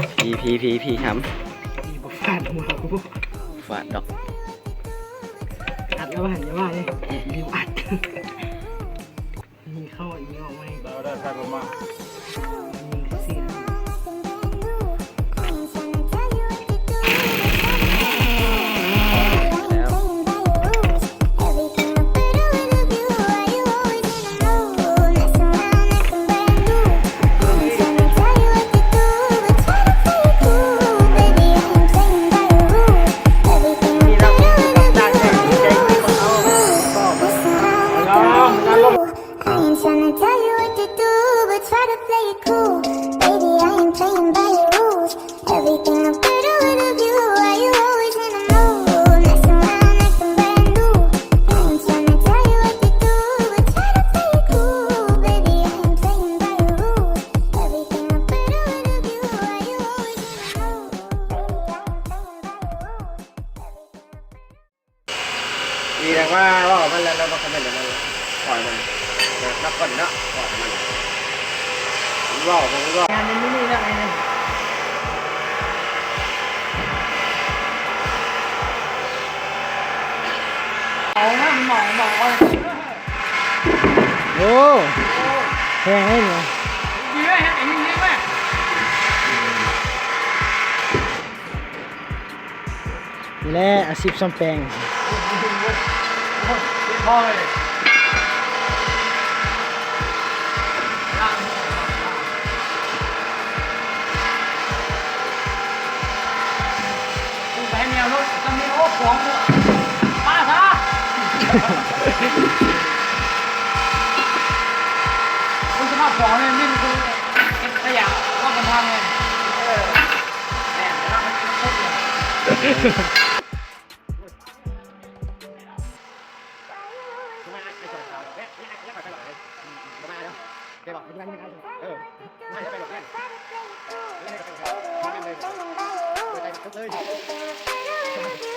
ພີພີພີພີ ຄຳ ບໍ່ຟາດຫົວກູ ຟາດດອກ ອັດແລ້ວ ບໍ່ຫັນ ຢ່າວ່າເລີຍ ລືມອັດ. ມີເຂົ້າອີກອອກໃໝ່ ໄດ້ ໄດ້ ໄດ້ ໄດ້ I ain't tryna tell you what to do, but try to play it cool. Baby, I ain't playing by your rules. Everything look better with a view. Why you always in the mood? Messing around, acting brand new. I ain't tryna tell you what to do, but try to play it cool. Baby, I ain't playing by your rules. Everything look better with a view. Why you always in the mood? Baby, I ain't playing by your rules. Everything look better with a view. ອີ່ຫຍັງວ່າເວົ້າມັນແລ້ວ ແລ້ວບໍ່ຄອມເມັນແລ້ວ ມັນປ່ອຍມັນ ເອີ ນັບຄົນເນາະ ປ່ອຍມັນ ມັນເວົ້າ ມັນເວົ້າ ງານມັນມີນີ້ແລ້ວໄອ້ນັ້ນ ເອົານະ ມັນເມົາ ມັນເມົາ ໂອ້ ແຮງເດ້ນີ້ ດີເວີຍ ເຮັດເອງດີເວີຍ. ນີ້ແຫຼະອາຊີບສ້ອມແປງ ໄປແນວລົດ ຕອນນີ້ ໂອ້ ຂອງ ປາຊະ ໂອ້ຍ ສະພາບຂອງນີ້ ມີແຕ່ເກັບຂະຫຍະ ລອກກຳແພງເລີຍ ເອີ. ເອີ.